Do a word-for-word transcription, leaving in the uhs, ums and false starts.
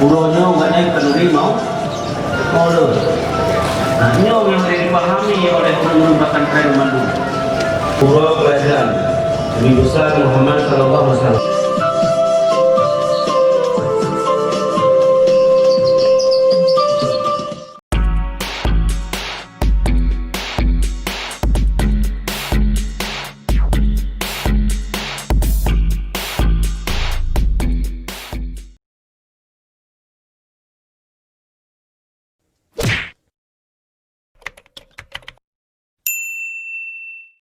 Uroe nyoe gata khanuri mau, mau lôn. Nah, nyoe nyang harôh jipahami oleh ureueng-ureueng pesantren mandum. Uroe kelahiran Nabi Besar Muhammad sallallahu alaihi wasallam.